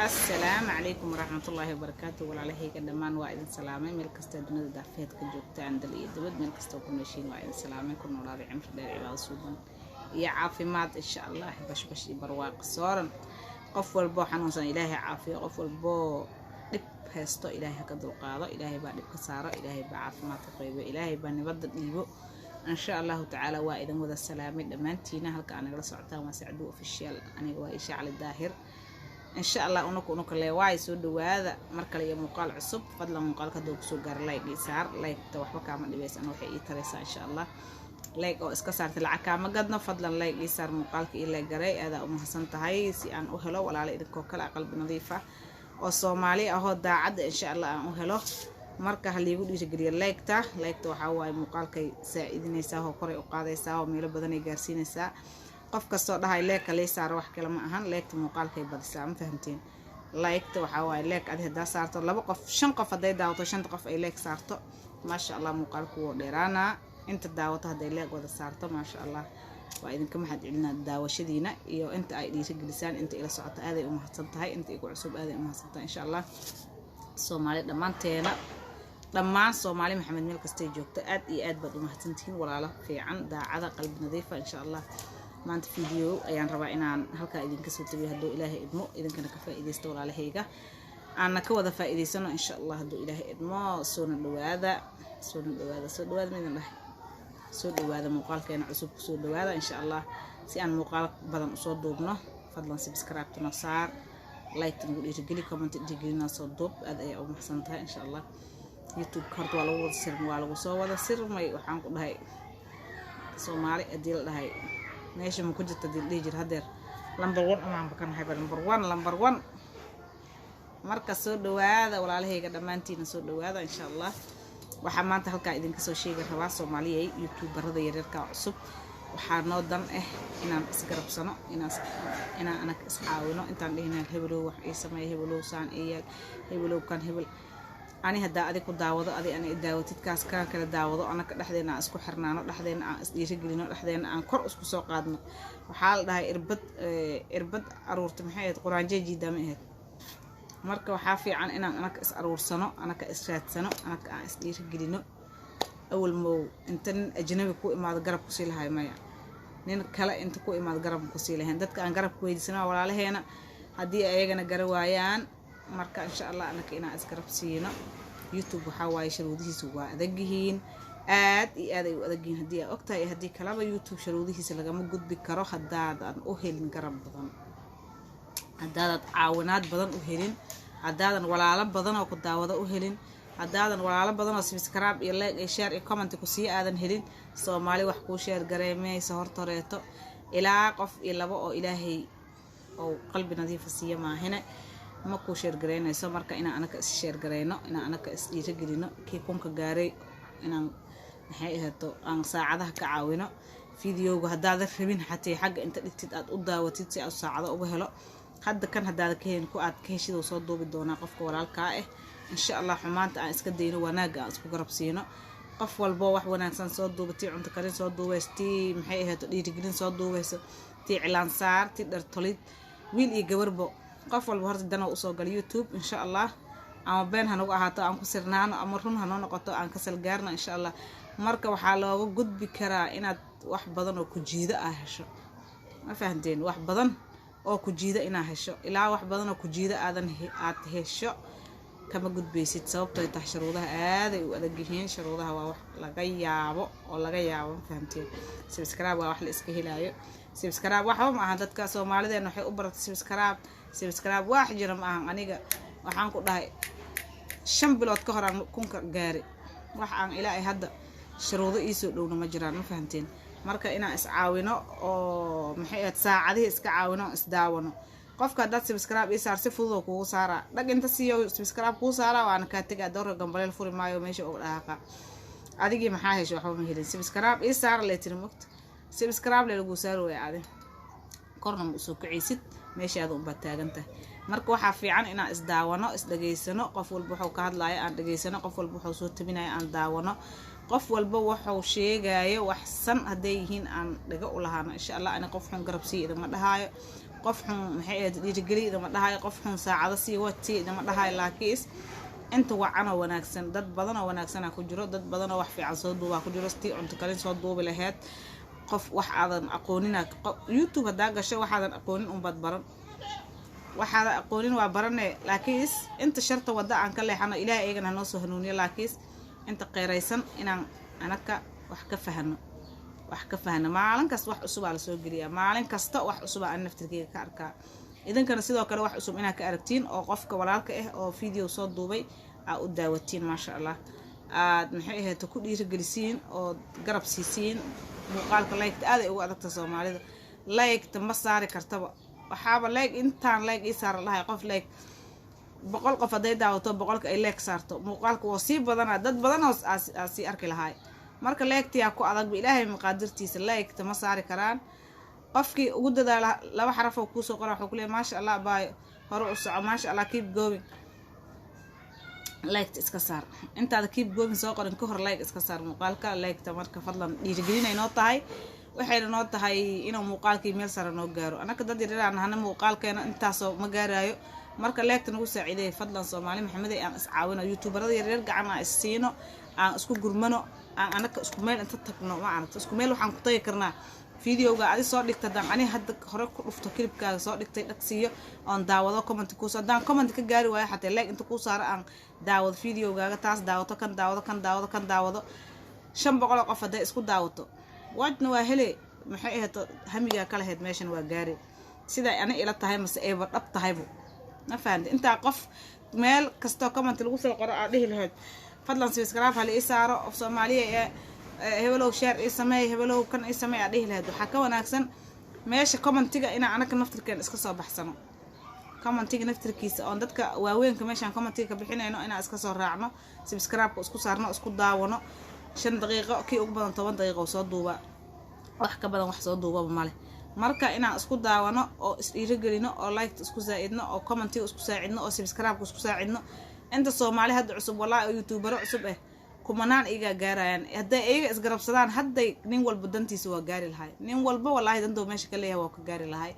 Asalaamu calaykum waraxmatullaahi wabarakaatu. Walaalahayga dhammaan waa idin salaamay. Meel kasta dunida daafeed ka joogtaan, dal iyo dibad, meel kastoo ku nooshiin, waa idin salaamay. Ku noolaaday cimri dheer, cibaado suuban iyo caafimaad, insha Allah, bashbash iyo barwaaqo sooran. Qof walboo xanuunsan Ilaahay caafiyo, qof walboo dhib haysto Ilaahay haka dulqaado. Ilaahay baa dhib ka saaro, Ilaahay baa caafimaad ka qaybo, Ilaahay baa nibadda dhiibo, insha Allahu tacaala. Waa idin wada salaamay dhammaantiina. Halka aa nagala socotaan waa Sacduu Official. Aniga waa Isha Cali Daahir, insha Allah. Unuka unuka le waay. Soo dhawaada mar kale iyo muuqaal cusub. Fadlan muuqaalka hadduu kusoo gaaro, like ii saar. Like-ta waxba kaama dhibaysan, waxay ii taraysaa, insha Allah. Like oo iska saartay lacag kaama gadno. Fadlan like ii saar muuqaalka, ii like garay. Aadaa u mahadsan tahay, si aan u helo walaalo idinkoo kale qalbi nadiif ah oo Soomaali ahoo daacadda, insha Allah, aan u helo. Marka ha liigu dhiirigeliya like-ta. Like-ta waxaa waaye muuqaalkay saa-idinaysaa oo koray u qaadaysaa oo meelo badanay gaarsiinaysaa. Qof kastoo dhahay like-ka lii saaro, wax kale ma ahan, like-ta muuqaalkay badisaa. Ma fahamteen? Like-ta waxaa waaye like adi haddaa saarto, laba qof, shan qof hadday daawato, shanta qof ay like saarto, maasha Allah, muuqaalku wuu dheeraanaa. Inta daawato hadday like wada saarto, maasha Allah. Waa idinka mahad celinaa daawashadiina iyo inta ay dhiirigelisaan. Inta ila socoto aaday u mahadsan tahay, inta igu cusub aaday u mahadsan tahay, insha Allah. Soomaali dhammaanteena, dhammaan Soomaali Maxamed meel kastay joogto, aad iyo aad baad u mahadsantihiin. Walaalo fiican, daacada, qalbi nadiifa, insha Allah. Maanta video ayaan rabaa inaan halkaa idinka soo tabiyo, hadduu Ilaahay idmo. Idinkana ka faa'iidaysto, walaalahayga, aana ka wada faa'iidaysano, insha Allah, hadduu Ilaahay idmo. Soona dhawaada, soona dhawaada, soo dhawaada midin dhahay. Soo dhawaada muuqaalkeena cusub, kusoo dhawaada, insha Allah, si aan muuqaal badan usoo duubno. Fadlan subscribe noo saar, like nagu dhiirigeli, comment dhiirigelina soo duub. Aad ayaa u mahadsan tahay, insha Allah. YouTube horta waa lagu wada sirmay, waa lagu soo wada sirmay. Waxaan ku dhahay, Soomaali haddii la dhahay meesha ma ku jirta, hadii la dhihi jira, hadeer number one umaanba ka nahayba, number one, number one. Marka soo dhawaada, walaalahayga, dhammaantiina soo dhawaada, insha Allah. Waxaa maanta halkaa idinka soo sheegi rabaa, Soomaaliyay, YouTuberada yaryarka cusub, waxaa noo dan ah inaan isgarabsano, inaan anaga iscaawino. Intaan dhihinaan hebelow wax ii sameeya, hebelow saan ii yeel, hebelow kan hebel. Ani haddaa adig ku daawado, adi ana i daawatid, kaas kaan kala daawado, anaka dhexdeena aan isku xirnaano, dhexdeena aan isdhiirigelino, dhexdeena aan kor isku soo qaadno. Waxaa la dhahay irbad irbad aruurta, maxay ahayd, quraanjee jiidaa ma ahayd? Marka waxaa fiican inaan anaka is aruursano, anaka is raadsano, anaka aan isdhiirigelino. Awal mow inta nin ajnabi ku imaado garab kusii lahay? Maya. Nin kale inta ku imaado garab kusii lahayn. Dadka aan garab ku weydiisano waa walaalaheena, haddii ayagana gara waayaan. Marka, insha Allah, anaka inaan isgarab siino. YouTube waxaa waaye sharuudihiisa waa adag yihiin, aad iyo aad ay u adag yihiin. Haddii aa ogtahay iyo haddii kalaba, YouTube sharuudihiisa lagama gudbi karo haddaadan u helin garab badan, haddaadaad caawinaad badan u helin, haddaadan walaalo badan oo ku daawado u helin, haddaadan walaalo badan oo subscribe iyo like iyo share iyo comment ku sii aadan helin. Soomaali wax kuu share gareemaysa horta horeeto ilaa qof iyo labo oo Ilaahay oo qalbi nadiifa siiya maahine, ma kuu share garaynayso. Marka inaan anaka is share garayno, inaan anaka is dhiiragelino, kii kunka gaaray inaan, maxay ahaato, aan saacadaha ka caawino. Videoga haddaadan rabin xatee, xagga inta dhigtid aad u daawatid si aad saacado uga helo. Hadda kan haddaada ka helin, ku aad ka heshid oo soo duubi doonaa qofka walaalkaa ah, insha Allah. Xumaanta aan iska dayno, wanaagga aan isku garab siino. Qof walbo wax wanaagsan soo duuba, tii cunto karin soo duubayso, tii, maxay ahaato, dhiirigelin soo duubayso, tii cilaan saar, tii dhartolid, wiil iyo gabarbo, qof walba horta dana usoo gala YouTube, insha Allah. Ama been hanagu ahaato, aan ku sirnaano, ama run hanoo noqoto, aan ka salgaarno, insha Allah. Marka waxaa looga gudbi karaa inaad wax badan oo ku jiido ah hesho. Ma fahanteen? Wax badan oo ku jiido inaad hesho. Ilaa wax badan oo ku jiido aadan aad hesho, kama gudbaysid, sababtooy tahay shuruudaha aaday u adag yihiin. Shuruudaha waa wax laga yaabo oo laga yaabo. Ma fahamteen? Subscribe waa wax la iska helaayo. Subscribe waxba ma ahan. Dadka Soomaalideena waxay u baratay subscribe. Subscribe wax jira ma ahan. Aniga waxaan ku dhahay, 5 bilood ka hor aan kunka gaari. Wax aan ilaa ay hadda shuruudo iisoo dhowna ma jiraan. Ma fahamteen? Marka inaan iscaawino oo, maxay ahayd, saacadihii iska caawino, isdaawano. Qofka haddaad subscribe ii saar, si fudud oo kugu saaraa, dhag inta siiyo subscribe kuu saaraa, waana kaa tegaa. Doorka gambaleel furi maayo, meesha uga dhaqaaqa. Adigii maxaa hesho? Waxba ma helin. Subscribe ii saara lee tiri, mogta subscribe lee laguu saari waaya, adi korna ma usoo kacaysid, meeshaada unbaad taagantahay. Marka waxaa fiican inaan isdaawano, isdhageysano. Qof walba wuxuu ka hadlayo aan dhageysano, qof walba wuxuu soo tabinayo aan daawano, qof walba wuxuu sheegayo wax san hadday yihiin aan dhaga u lahaano, insha Allah. Ani qof xun garab siiya idinma dhahaayo. Qof xun maxay ahayd dhiirigeli idama dhahayo, qof xun saacado sii wati idama dhahayo, laakiin inta wacan oo wanaagsan, dad badan oo wanaagsana ku jiro, dad badan oo wax fiican soo duubaa ku jiro. Tii cunto kalin soo duubi laheyd, qof wax aadan aqoonina YouTube haddaa gasho, waxaadan aqoonin unbaad baran, waxaadan aqoonin waa barane. Laakiin inta sharta wadda aan ka leexano, Ilaahay eegana hanoo soo hanuuniyo. Laakiin inta qeyraysan inaan anaka wax ka fahano, wax ka fahno. Maalin kasta wax cusubaa lasoo geliyaa, maalin kasta wax cusubaa aan naftirkeyga ka arkaa. Idinkana sidoo kale wax cusub inaad ka aragtiin oo qofka walaalka ah oo video soo duubay aa u daawatiin, maasha Allah, aad maxay ahayd ku dhiirigelisiin oo garab siisiin. Muuqaalka like-ta aaday ugu adagta Soomaalida, like-ta ma saari kartaba. Waxaaba like intaan like ii saara lahay, qof like 100 qof hadday daawato, 100-ka ay like saarto, muuqaalka waa sii badanaa, dad badan oo aa sii arki lahaay. Marka like-tiyaa ku adagba, Ilaahay maqaadirtiisa, like-ta ma saari karaan. Qofkii ugu dadaala laba xaraf oo kuusoo qora, waxuu kuleeyahy: "Maasha Allah, baayo, hore u soco, maasha Allah, keep going." Like-ta iska saar intaada keep going soo qorin ka hor, like iska saar muuqaalka like-ta. Marka fadlan, dhiirigelinay noo tahay, waxayna noo tahay inuu muuqaalkii meel sare noo gaaro. Annaka dad yaryaraan nahana, muuqaalkeena intaasoo ma gaaraayo. Marka like-ta nagu saaciideey fadlan. Soomaali Maxamedey, aan iscaawino, YouTuberada yaryar gacan aan issiino, aan isku gurmano, aan anaka isku meel inta tagno. Ma aragto, isku meel waxaan ku tagi karnaa videoga adi soo dhigta. Haddaan ani hadda hore ku dhufto clipkaaga soo dhigtay, dhagsiiyo oon daawado, comment kuus haddaan comment ka gaari waayo, xataa like inta kuu saaro, aan daawado videogaaga, taas daawato, kan daawado, kan daawado, kan daawado, 500 oo qof hadday isku daawato, waajna waa hele. Maxay ahayd hamigaa ka lahayd meeshan waa gaari, siday ani ila tahay mase ayba dhab tahaybo, ma fahamte? Intaa qof meel kastoo comment lagu soo qoro aad dhihi lahayd: "Fadlan subscribe hala ii saaro, of Soomaaliya ee hebelow, share ii sameey, hebelow, kan ii sameey" aad dhihi lahayd, waxaa ka wanaagsan meesha commentiga inaan anaka naftirkeen iska soo baxsano. Commentiga naftirkiisa oon dadka waaweynka meeshaan commentiga ka bixinayno inaan iska soo raacno, subscribe-ka isku saarno, isku daawano. 5 daqiiqo, kii ugu badan 10 daqiiqo soo duuba, wax ka badan wax soo duubaba male. Marka inaan isku daawano oo isdhiirigelino oo like-ta isku zaa-idno oo commentiga isku saacidno oo subscribe-ka isku saacidno. Inta Soomaali hadda cusub, wallahi, oo YouTubero cusub ah, kumanaan iyagaa gaarayaan hadday iyaga isgarabsadaan. Hadday nin walba dantiisa waa gaari lahay, nin walba wallahi dantoo meesha ka leeyahay waa ka gaari lahay.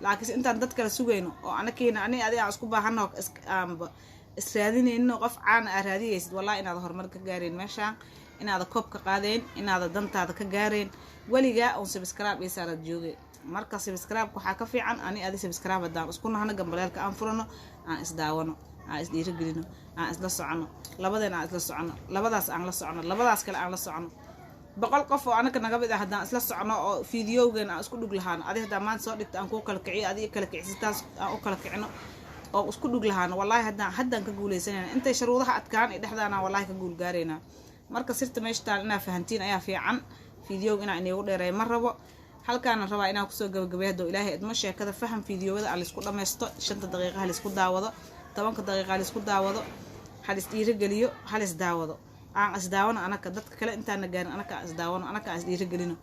Laakiinse intaan dad kale sugayno oo anakiina ani adi aan isku baahano, aanba israadinayno, qof caana aa raadiyaysid, wallahi inaada horumar ka gaarayn meeshaan, inaada koob ka qaadeen, inaada dantaada ka gaareen. Weligaa oon subscribe ii saaraad joogay. Marka subscribe waxaa ka fiican ani adi subscribe haddaan isku nahno, gambaleelka aan furano, aan isdaawano, aan isdhiirigelino, aan isla socono, labadeen aan isla socono, labadaas aan la socono, labadaas kale aan la socono. 100 qof oo anaka naga mid ah haddaan isla socono oo videogan aan isku dhug lahaano, adi haddaa maanta soo dhigto aan kuu kala kiciyo, adi kala kicisi, taas aan u kala kicino oo isku dhug lahaano, wallahi haddaan ka guuleysanayna. Intay sharuudaha adkaan iyo dhexdaana wallahi ka guul gaaraynaa. Marka sirta meesha taal inaa fahantiin ayaa fiican. Videoga inaa iniigu dheereeya ma rabo, halkaana rabaa inaan kusoo gabagabay. Hadduu Ilaahay idmo, sheekada faham, videowada aan laisku dhammaysto, 5-ta daqiiqa ha laisku daawado, 10-ka daqiiqa ha laisku daawado, halis dhiirigeliyo, halis daawado, aan isdaawano. Anaka dadka kale intaana gaarin, anaka aan isdaawano, anaka aan isdhiirigelino,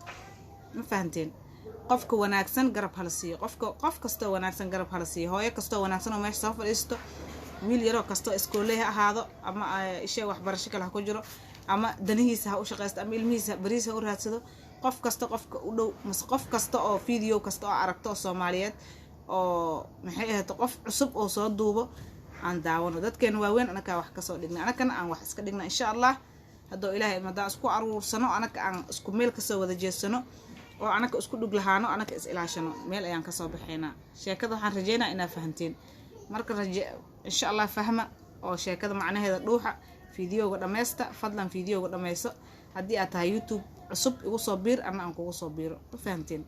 ma fahanteen? Qofka wanaagsan garab hala siiyo, qofka, qof kastoo wanaagsan garab hala siiyo, hooyo kastoo wanaagsan oo meesha soo fadhiisto, wiil yaroo kastoo iskooley ha ahaado ama ishee waxbarasho kale ha ku jiro ama danihiisa ha u shaqaysto ama ilmihiisa bariis ha u raadsado, qof kasta, qofka u dhow mase qof kasta oo video kasta oo aragto oo Soomaaliyeed oo maxay ahayd qof cusub oo soo duubo, aan daawano. Dadkeena waaweyn anakaa wax kasoo dhignay, anakana aan wax iska dhigna, insha Allah. Hadduu Ilaahay haddaan isku aruursano, anaka aan isku meel kasoo wada jeedsano oo anaka isku dhug lahaano, anaka is ilaashano, meel ayaan kasoo baxaynaa. Sheekada waxaan rajeynaa inaa fahanteen. Marka raje, insha Allah, fahma oo sheekada macnaheeda dhuuxa. Videoga dhammaysta fadlan, videoga dhammayso. Haddii aad tahay YouTube cusub, igu soo biir, ana aan kugu soo biiro. Ma fahanteen?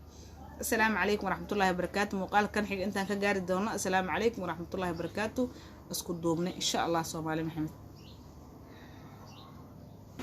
Asalaamu calaykum waraxmatullahi wabarakaatu. Muuqaalkan xiga intaan ka gaari doono, asalaamu calaykum waraxmatullahi wabarakaatu. Isku duubnay, insha Allah, Soomaali Maxamed.